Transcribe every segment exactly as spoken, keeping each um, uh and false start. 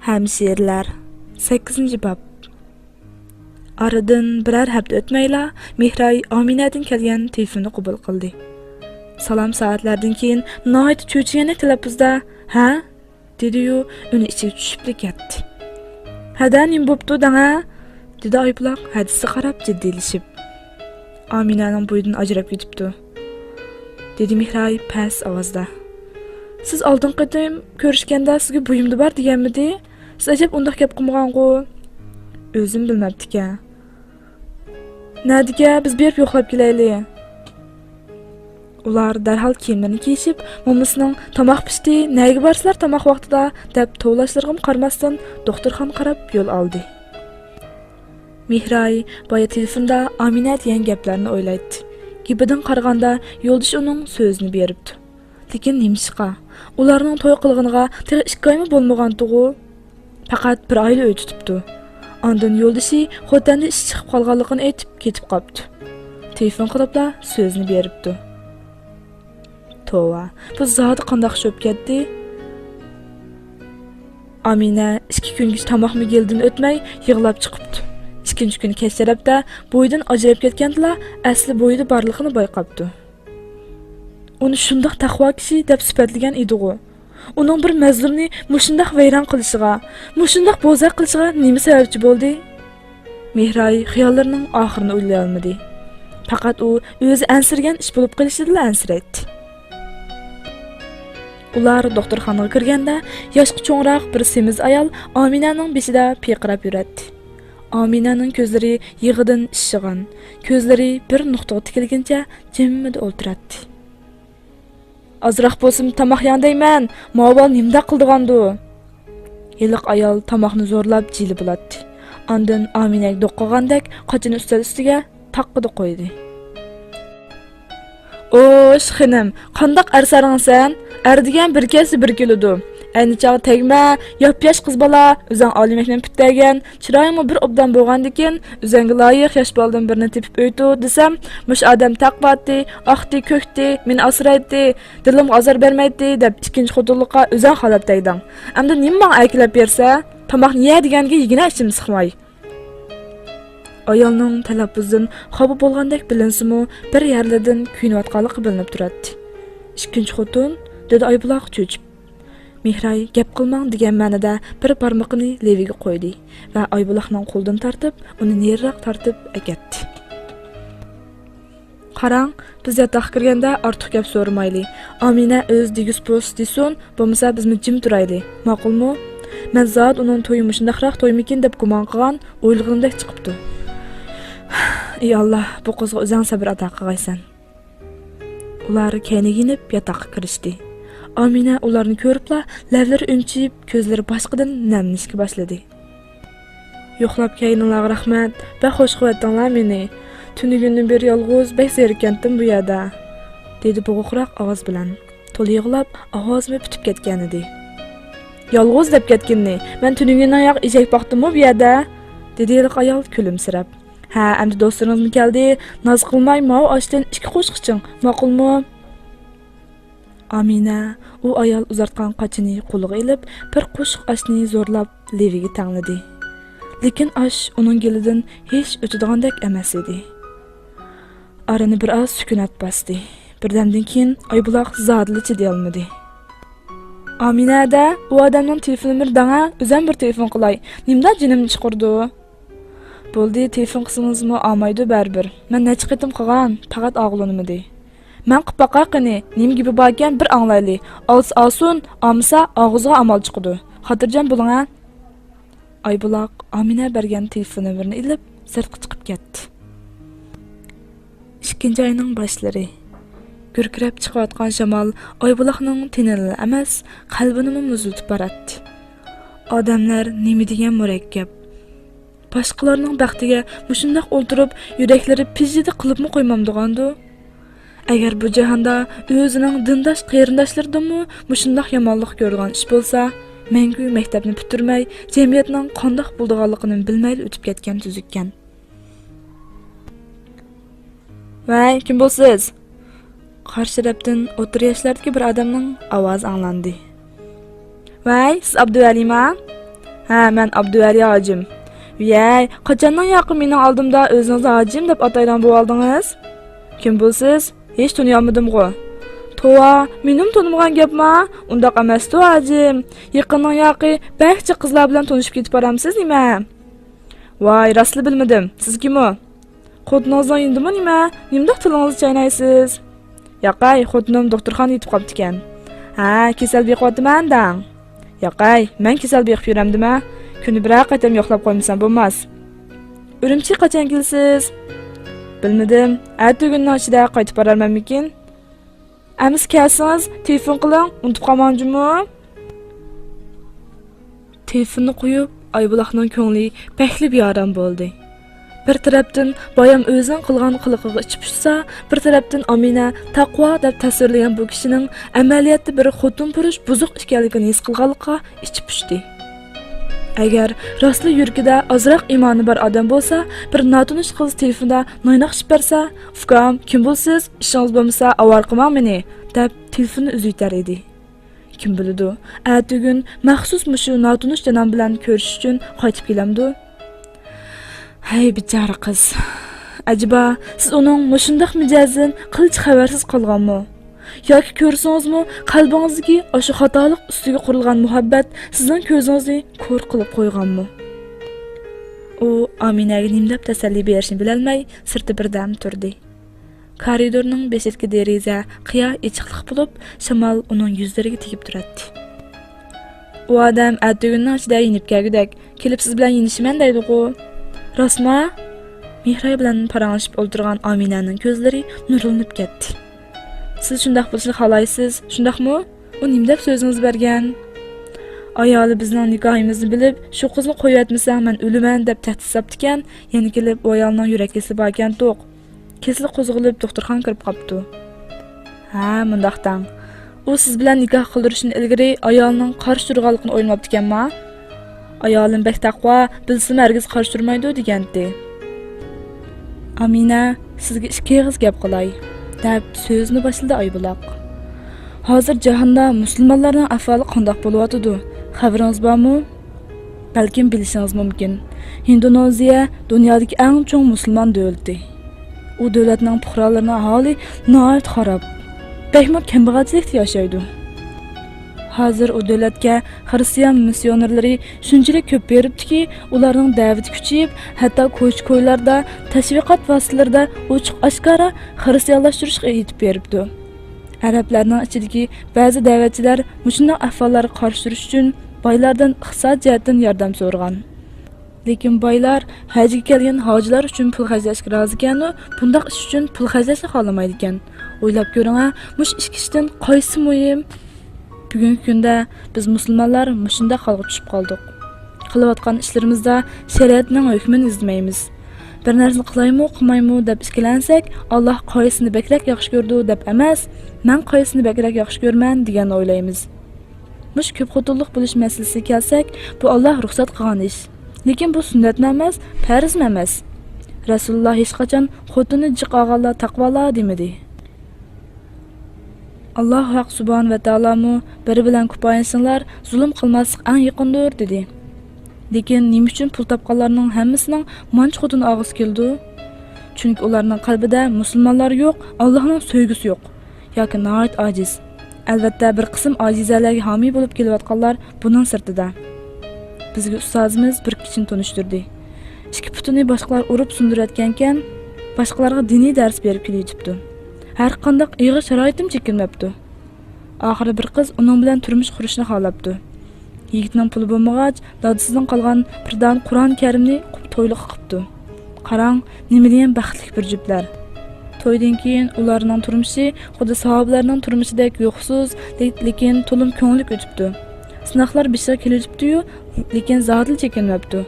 ھەمشىرىلەر. سەككىزىنچى باب. ئارىدىن بىرەر ھەپتە ئۆتمەيلا، مېھراي ئامىنەدىن كەلگەن تېلېفوننى قوبۇل قىلدى. سالام سائەتلەردىن كېيىن ناھايىتى چۆچۈگەندەك تەلەپپۇزدا، ھە؟ دېدىيۇ، ئۈنى ئىچىگە چۈشۈپلا كەتتى. ھەدە، نېمە بوپتۇ دەڭە؟ دېدى ئايبۇلاق ھەدىسىگە قاراپ جىددىيلىشىپ. ئامىنەنىڭ بويىدىن ئاجراپ كېتىپتۇ، دېدى مېھراي پەس ئاۋازدا. سىز ئالدىنقى قېتىم كۆرۈشكەندە سىزگە بويۇمدا بار دېگەنمىدى؟ سىز ئەجەب ئۇنداق گەپ قىلمىغانغۇ؟ ئۆزىمۇ بىلمەپتىكەن. نەدىكە، بىز بېرىپ يوقلاپ كېلەيلى. ئۇلار دەرھال كىيىملىرىنى كىيىشىپ، مومىسىنىڭ تاماق پىشتى، نەگە بارسىلەر تاماق ۋاقتىدا دەپ توۋلاشلىرىغىمۇ قارىماستىن، دوختۇرخانىغا قاراپ يول ئالدى. مېھراي بايا تېلېفوندا ئامىنە دېگەن گەپلەرنى ئويلايتتى. گېپىدىن قارىغاندا، يولدىشى ئۇنىڭ سۆزىنى بېرىپتۇ. لېكىن نېمىشقا؟ ئۇلارنىڭ توي قىلغىنىغا تېخى ئىككى ئايمۇ بولمىغانتىغۇ؟ پەقەت بىر ئايلا ئۆي تۇتۇپتۇ. ئاندىن يولدىشى خوتەندە ئىش چىقىپ قالغانلىقىنى ئېيتىپ كېتىپ قاپتۇ. تېلېفون قىلىپلا سۆزىنى بېرىپتۇ. توۋا، بۇ زادى قانداق ئىش بولۇپ كەتتى؟ ئامىنە ئىككى كۈنگىچە تاماقمۇ گېلىدىن ئۆتمەي يىغلاپ چىقىپتۇ. ئىككىنچى كۈنى كەچ تەرەپتە بويىدىن ئاجراپ كەتكەندىلا ئەسلى بويىدا بارلىقىنى بايقاپتۇ. ئۇنى شۇنداق تەقۋا كىشى دەپ سۈپەتلىگەن ئىدىغۇ. ئۇنىڭ بىر مەزلۇمنى مۇشۇنداق ۋەيران قىلىشىغا، مۇشۇنداق بوزەك قىلىشىغا نېمە سەۋەبچى بولدى؟ مېھراي خىياللىرىنىڭ ئاخىرىنى ئويلىيالمىدى. پەقەت ئۇ ئۆزى ئەنسىرىگەن ئىش بولۇپ قېلىشىدىلا ئەنسىرەيتتى. ئۇلار دوختۇرخانىغا كىرگەندە، ياشقا چوڭراق بىر سېمىز ئايال ئامىنەنىڭ بېشىدا پىرقىراپ يۈرەتتى. ئامىنەنىڭ كۆزلىرى يىغىدىن ئىششىغان، كۆزلىرى بىر نۇقتىغا تىكىلگىنىچە جىممىدە ئولتۇراتتى. ئازراق بولسىمۇ تاماق يەڭ دەيمەن، ماۋۇ بالا نېمىنداق قىلىدىغاندۇ؟ ھېلىقى ئايال تاماقنى زورلاپ جىلە بولاتتى. ئاندىن ئامىنەگە دوق قىلغاندەك قاچىنى ئۈستەل ئۈستىگە تاققىدە قويدى. ئوش، خېنىم، قانداق ئەرسەرىڭسەن؟ ئەر دېگەن بىر كەلسە بىر كېلىدۇ. ئەينى چاغ تەگمە، ياپياش قىز بالا، ئۆزۈڭ ئالىي مەكتەپنى پۈتتۈرگەن، چىرايىڭمۇ بىر ئوبدان بولغاندىكىن، ئۆزۈڭگە لايىق ياش بالىدىن بىرنى تېپىپ ئۆي تۇت دېسەم، مۇشۇ ئادەم تەقۋاتتى، ئاقتى، كۆكتى، مېنى ئاسرايتتى، دىلىمغا ئازار بەرمەيتتى دەپ ئىككىنچى خوتۇنلۇققا ئۆزۈڭ خالاپ تەگدىڭ. ئەمدى نېمە ماڭا ئەركىلەپ بېرىسەن؟ تاماقنى يە دېگەنگە يېگىنە ئىچىم سىقماي. ئايالنىڭ تەلەپپۇزىدىن خاپا بولغاندەك بىلىنسىمۇ، بىر يەرلىرىدىن كۆيۈنۈۋاتقانلىقى بىلىنىپ تۇراتتى. ئىككىنچى خوتۇن، دېدى ئايبۇلاق چۆچۈپ. مېھراي گەپ قىلماڭ دېگەن مەنىدە بىر بارمىقىنى لېۋىگە قويدى ۋە ئايبۇلاقنىڭ قولىدىن تارتىپ، ئۇنى نېرىراق تارتىپ ئەكەتتى. قاراڭ، بىز ياتاققا كىرگەندە ئارتۇق گەپ سورىمايلى. ئامىنە ئۆزى دېگۈس بولسا دېسۇن، بولمىسا بىزمۇ جىم تۇرايلى. ماقۇلمۇ؟ مەن زادى ئۇنىڭ تويى مۇشۇنداقراق تويمىكىن دەپ گۇمان قىلغان، ئويلىغىنىمدەك چىقىپتۇ. ئى ئاللا، بۇ قىزغا ئۆزۈڭ سەبرى ئاتا قىلغايسەن. ئۇلار كەينىگە يېنىپ ياتاققا كىرىشتى. ئامىنە ئۇلارنى كۆرۈپلا لەۋلىرى ئۈنچىيىپ، كۆزلىرى باشقىدىن نەملىنىشكە باشلىدى. يوقلاپ كەلگىنىڭلارغا رەھمەت، بەك خوش قىلىۋەتتىڭلار مېنى. تۈنۈگۈندىن بېرى يالغۇز بەك زېرىككەنتىم بۇ يەردە، دېدى بوغۇقراق ئاۋاز بىلەن. تولا يىغلاپ، ئاۋازىمۇ پۈتۈپ كەتكەنىدى. يالغۇز دەپ كەتكىنىنى، مەن تۈنۈگۈندىن ئاياغ ئېشەك باقتىممۇ بۇ يەردە؟ دېدى ھېلىقى ئايال كۈلۈمسىرەپ. ھە، ئەمدى دوستلىرىڭىزمۇ كەلدى، ناز قىلماي ماۋۇ ئاشتىن ئىككى قوشۇق ئىچىڭ، ماقۇلمۇ؟ ئامىنە ئۇ ئايال ئۇزارتقان قاچىنى قولىغا ئېلىپ، بىر قوشۇق ئاشنى زورلاپ لېۋىگە تەڭلىدى. لېكىن ئاش ئۇنىڭ گېلىدىن ھېچ ئۆتىدىغاندەك ئەمەس ئىدى. ئارىنى بىر ئاز سۈكۈنات باستى. بىردەمدىن كېيىن ئايبۇلاق زادىلا چىدىيالمىدى. ئامىنە ھەدە، ئۇ ئادەمنىڭ تېلېفون نومۇرى دەڭە، ئۆزۈم بىر تېلېفون قىلاي. نېمىدا جېنىمنى چىقىرىدۇ؟ بولدى، تېلېفون قىلسىڭىزمۇ ئالمايدۇ بەرىبىر. مەن نەچچە قېتىم قىلغان، پەقەت ئالغىلى ئۇنىمىدى. مەن قىلىپ باقاي قېنى، نېمە گېپى باركەن بىر ئاڭلايلى. ئالسا ئالسۇن، ئالمىسا ئاغزىغا ئامال چىقىدۇ. خاتىرجەم بولۇڭ ھە. ئايبۇلاق ئامىنە بەرگەن تېلېفون نومۇرىنى ئېلىپ سىرتقا چىقىپ كەتتى. ئىككىنچى ئاينىڭ باشلىرى. گۈركىرەپ چىقىۋاتقان شامال ئايبۇلاقنىڭ تېنىنىلا ئەمەس، قەلبىنىمۇ مۇزلىتىپ باراتتى. ئادەملەر نېمە دېگەن مۇرەككەپ. باشقىلارنىڭ بەختىگە مۇشۇنداق ئولتۇرۇپ، يۈرەكلىرى پىژژىدە قىلىپمۇ قويمامدىغاندۇ؟ ئەگەر بۇ جاھاندا ئۆزىنىڭ دىنداش قېرىنداشلىرىدىنمۇ مۇشۇنداق يامانلىق كۆرىدىغان ئىش بولسا، مەڭگۈ مەكتەپنى پۈتتۈرمەي، جەمئىيەتنىڭ قانداق بولىدىغانلىقىنى بىلمەيلا ئۆتۈپ كەتكەن تۈزۈككەن. ۋەي، كىم بولىسىز؟ قارشى تەرەپتىن ئوتتۇرا ياشلاردىكى بىر ئادەمنىڭ ئاۋازى ئاڭلاندى. ۋەي، سىز ئابدۇۋەلىما؟ ھە، مەن ئابدۇۋەلى ھاجىم. ۋىيەي، قاچاندىن ياقى مېنىڭ ئالدىمدا ئۆزىڭىزنى ھاجىم دەپ ئاتايدىغان بولۇۋالدىڭىز؟ كىم بۇ سىز؟ ھېچ تونۇيالمىدىمغۇ؟ توۋا، مېنىمۇ تونۇمىغان گەپما؟ ئۇنداق ئەمەستۇ ھاجىم. يېقىننىڭ ياقى بەك جىق قىزلار بىلەن تونۇشۇپ كېتىپ بارامسىز نېمە؟ ۋاي، راستلا بىلمىدىم. سىز كىم ئۇ؟ خوتۇنىڭىزنىڭ يېنىدىمۇ نېمە؟ نېمىنداق تىلىڭىزنى چاينايسىز؟ ياقەي، خوتۇنۇم دوختۇرخانىدا يېتىپ قاپتىكەن. ھە، كېسەل بېقىۋاتىمەن دەڭ. ياقەي، مەن كېسەل بېقىپ يۈرەمدىمە؟ كۈنى بىرەر قېتىم يوقلاپ قويمىسام بولماس. ئۈرۈمچىگە قاچان كېلىسىز؟ بىلمىدىم. ئەتىگۈننىڭ ئىچىدە قايتىپ بارارمەنمىكىن؟ ئەمىسە كەلسىڭىز، تېلېفون قىلىڭ، ئۇنتۇپ قالماڭ جۇمۇ. تېلېفوننى قويۇپ، ئايبۇلاقنىڭ كۆڭلى بەكلا بىئارام بولدى. بىر تەرەپتىن بايام ئۆزىنىڭ قىلغان قىلىقىغا ئىچى پۇشسا، بىر تەرەپتىن ئامىنە تەقۋا دەپ تەسۋىرلىگەن بۇ كىشىنىڭ ئەمەلىيەتتە بىر خوتۇنپەرەس بۇزۇق ئىكەنلىكىنى ھېس قىلغانلىقىغا ئىچى پۇشتى. ئەگەر راستلا يۈرىكىدە ئازراق ئىمانى بار ئادەم بولسا، بىر ناتونۇش قىز تېلېفوندا نايناقشىپ بەرسە، «ئۇكام، كىم بولىسىز؟ ئىشىڭىز بولمىسا، ئاۋارە قىلماڭ مېنى» دەپ تېلېفوننى ئۈزۈۋېتەر ئىدى. كىم بىلىدۇ، ئەتىگۈن مەخسۇس مۇشۇ ناتونۇش جانان بىلەن كۆرۈشۈش ئۈچۈن قايتىپ كېلەمدۇ؟ ھەي، بىچارە قىز. ئەجەبا، سىز ئۇنىڭ مۇشۇنداق مىجەزىدىن قىلچە خەۋەرسىز قالغانمۇ؟ ياكى كۆرسىڭىزمۇ، قەلبىڭىزدىكى ئاشۇ خاتالىق ئۈستىگە قۇرۇلغان مۇھەببەت سىزنىڭ كۆزىڭىزنى كور قىلىپ قويغانمۇ؟ ئۇ ئامىنەگە نېمە دەپ تەسەللى بېرىشنى بىلەلمەي، سىرتتا بىردەم تۇردى. كارىدورنىڭ بېشىدىكى دېرىزە قىيا ئېچىقلىق بولۇپ، شامال ئۇنىڭ يۈزلىرىگە تېگىپ تۇراتتى. ئۇ ئادەم ئەتىگۈننىڭ ئىچىدە يېنىپ كەلگۈدەك، كېلىپ سىز بىلەن يېنىشىمەن دەيدىغۇ. راستما؟ مېھراي بىلەن پاراڭلىشىپ ئولتۇرغان ئامىنەنىڭ كۆزلىرى نۇرلىنىپ كەتتى. سىز شۇنداق بولۇشنى خالايسىز، شۇنداقمۇ؟ ئۇ نېمە دەپ سۆزىڭىزنى بەرگەن؟ ئايالى بىزنىڭ نىكاھىمىزنى بىلىپ، شۇ قىزنى قويۇۋەتمىسەڭ مەن ئۆلىمەن دەپ تەھدىت ساپتىكەن، يەنە كېلىپ ئۇ ئايالنىڭ يۈرەك كېسىلى باركەنتۇق. كېسىلى قوزغىلىپ دوختۇرخانىغا كىرىپ قاپتۇ. ھە، مۇنداق دەڭ. ئۇ سىز بىلەن نىكاھ قىلدۇرۇشتىن ئىلگىرى ئايالىنىڭ قارشى تۇرغانلىقىنى ئويلىماپتىكەنما؟ ئايالىم بەك تەقۋا، بىلسىمۇ ھەرگىز قارشى تۇرمايدۇ دېگەنتى. ئامىنە، سىزگە ئىككى ئېغىز گەپ قىلاي، دەپ سۆزىنى باشلىدى ئايبۇلاق. ھازىر جاھاندا مۇسۇلمانلارنىڭ ئەھۋالى قانداق بولۇۋاتىدۇ، خەۋىرىڭىز بارمۇ؟ بەلكىم بىلىشىڭىز مۇمكىن، ھىندونېزىيە دۇنيادىكى ئەڭ چوڭ مۇسۇلمان دۆلىتى. ئۇ دۆلەتنىڭ پۇقرالىرىنىڭ ئەھۋالى ناھايىتى خاراب، بەكمۇ كەمبەغەلچىلىكتە ياشايدۇ. ھازىر ئۇ دۆلەتكە خرىستىيان مىسسىيونېرلىرى شۇنچىلىك كۆپ بېرىپتۇكى، ئۇلارنىڭ دەۋىتى كۈچىيىپ، ھەتتا كوچا-كويلاردا، تەشۋىقات ۋاسىتىلىرىدا ئوچۇق-ئاشكارا خرىستىيانلاشتۇرۇشقا ئېيتىپ بېرىپتۇ. ئەرەبلەرنىڭ ئىچىدىكى بەزى دەۋەتچىلەر مۇشۇنداق ئەھۋاللارغا قارشى تۇرۇش ئۈچۈن بايلاردىن ئىقتىساد جەھەتتىن ياردەم سورىغان. لېكىن بايلار ھەجگە كەلگەن ھاجىلار ئۈچۈن پۇل خەجلەشكە رازىكەنۇ، بۇنداق ئىش ئۈچۈن پۇل خەجلەشنى خالىمايدىكەن. ئويلاپ كۆرۈڭە، مۇشۇ ئىككى ئىشتىن قايسى مۇھىم؟ بۈگۈنكى كۈندە بىز مۇسۇلمانلار مۇشۇنداق ھالغا چۈشۈپ قالدۇق. قىلىۋاتقان ئىشلىرىمىزدا شەرىئەتنىڭ ھۆكمىنى ئىزدىمەيمىز. بىر نەرسىنى قىلايمۇ، قىلمايمۇ دەپ ئىككىلەنسەك، ئاللاھ قايسىنى بەكرەك ياخشى كۆرىدۇ دەپ ئەمەس، مەن قايسىنى بەكرەك ياخشى كۆرىمەن دېگەننى ئويلايمىز. مۇشۇ كۆپ خوتۇنلۇق بولۇش مەسىلىسىگە كەلسەك، بۇ ئاللاھ رۇخسەت قىلغان ئىش. لېكىن بۇ سۈننەتمۇ ئەمەس، پەرزمۇ ئەمەس. رەسۇلۇللاھ ھېچقاچان خوتۇننى جىق ئالغانلار تەقۋالار دېمىدى. ئاللاھ ھەق سۇبھانە ۋە تائالامۇ بىرى بىلەن كۇپايىلىنىشىڭلار، زۇلۇم قىلماسلىق ئەڭ يېقىندۇر دېدى. لېكىن نېمە ئۈچۈن پۇل تاپقانلارنىڭ ھەممىسىنىڭ مانچە خوتۇن ئالغۇسى كېلىدۇ؟ چۈنكى ئۇلارنىڭ قەلبىدە مۇسۇلمانلار يوق، ئاللاھنىڭ سۆيگۈسى يوق. ياكى ناھايىتى ئاجىز. ئەلۋەتتە، بىر قىسىم ئاجىزەلەرگە ھامىي بولۇپ كېلىۋاتقانلار بۇنىڭ سىرتىدا. بىزگە ئۇستازىمىز بىر كىشىنى تونۇشتۇردى. ئىككى پۇتىنى باشقىلار ئۇرۇپ سۇندۇرۇۋەتكەنكەن، باشقىلارغا دىنىي دەرس بېرىپ كېلىۋېتىپتۇ. ھەر قانداق ئېغىر شارائىتىمۇ چېكىنمەپتۇ. ئاخىرى بىر قىز ئۇنىڭ بىلەن تۇرمۇش قۇرۇشنى خالاپتۇ. يىگىتنىڭ پۇلى بولمىغاچ، دادىسىدىن قالغان بىر دانە قۇرئان كەرىمنى تويلۇق قىپتۇ. قاراڭ، نېمىدېگەن بەختلىك بىر جۈپلەر. تويدىن كېيىن ئۇلارنىڭ تۇرمۇشى خۇددى ساھابىلەرنىڭ تۇرمۇشىدەك يوقسۇز، لې-، لېكىن تولىمۇ كۆڭۈللۈك ئۆتۈپتۇ. سىناقلار بېشىغا كېلىۋېتىپتۇ-يۇ، لېكىن زادىلا چېكىنمەپتۇ.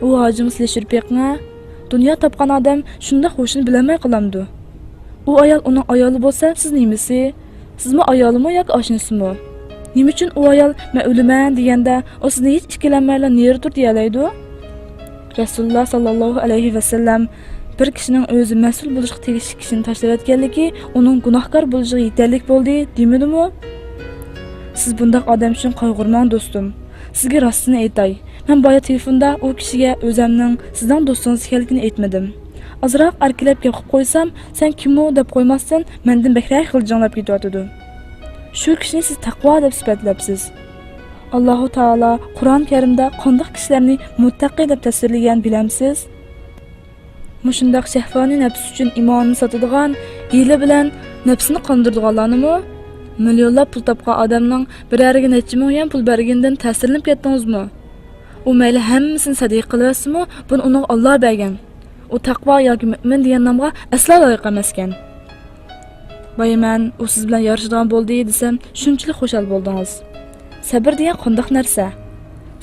ئۇ ھاجىمۇ سېلىشتۇرۇپ بېقىڭە، دۇنيا تاپقان ئادەم شۇنداق ھوشىنى بىلەلمەي قالامدۇ؟ ئۇ ئايال ئۇنىڭ ئايالى بولسا، سىز نېمىسى؟ سىزمۇ ئايالىمۇ ياكى ئاشنىسىمۇ؟ نېمە ئۈچۈن ئۇ ئايال «مەن ئۆلىمەن» دېگەندە، ئۇ سىزنى ھېچ ئىككىلەنمەيلا «نېرى تۇر» دېيەلەيدۇ؟ رەسۇلۇللا ساللاللاھۇ ئەلەيھى ۋەسەللەم بىر كىشىنىڭ ئۆزى مەسئۇل بولۇشقا تېگىشلىك كىشىنى تاشلىۋەتكەنلىكى ئۇنىڭ گۇناھكار بولۇشىغا يېتەرلىك بولدى دېمىدىمۇ؟ سىز بۇنداق ئادەم ئۈچۈن قايغۇرماڭ، دوستۇم. سىزگە راستىنى ئېيتاي، مەن بايا تېلېفوندا ئۇ كىشىگە ئۆزەمنىڭ سىزنىڭ دوستىڭىز ئىكەنلىكىنى ئېيتمىدىم. ئازراق ئەركىلەپ گەپ قىلىپ قويسام، سەن كىمۇ دەپ قويماستىن، مەندىن بەكرەك غىلجىڭلاپ كېتىۋاتىدۇ. شۇ كىشىنى سىز تەقۋا دەپ سۈپەتلەپسىز. ئاللاھۇ تائالا قۇرئان كەرىمدە قانداق كىشىلەرنى مۇتتەقى دەپ تەسۋىرلىگەن بىلەمسىز؟ مۇشۇنداق شەھۋانىي نەپس ئۈچۈن ئىمانىنى ساتىدىغان، ھىيلە بىلەن نەپسىنى قاندۇرىدىغانلارنىمۇ؟ مىليونلاپ پۇل تاپقان ئادەمنىڭ بىرەرىگە نەچچە مىڭ يۈەن پۇل بەرگىنىدىن تەسىرلىنىپ كەتتىڭىزمۇ؟ ئۇ مەيلى ھەممىسىنى سەدىقە قىلىۋەتسىمۇ، بۇنى ئۇنىڭغا ئاللا بەرگەن. ئۇ تەقۋا ياكى مۆمىن دېگەن نامغا ئەسلا لايىق ئەمەسكەن. بايا مەن ئۇ سىز بىلەن يارىشىدىغان بولدى دېسەم، شۇنچىلىك خۇشال بولدىڭىز. سەبرى دېگەن قانداق نەرسە؟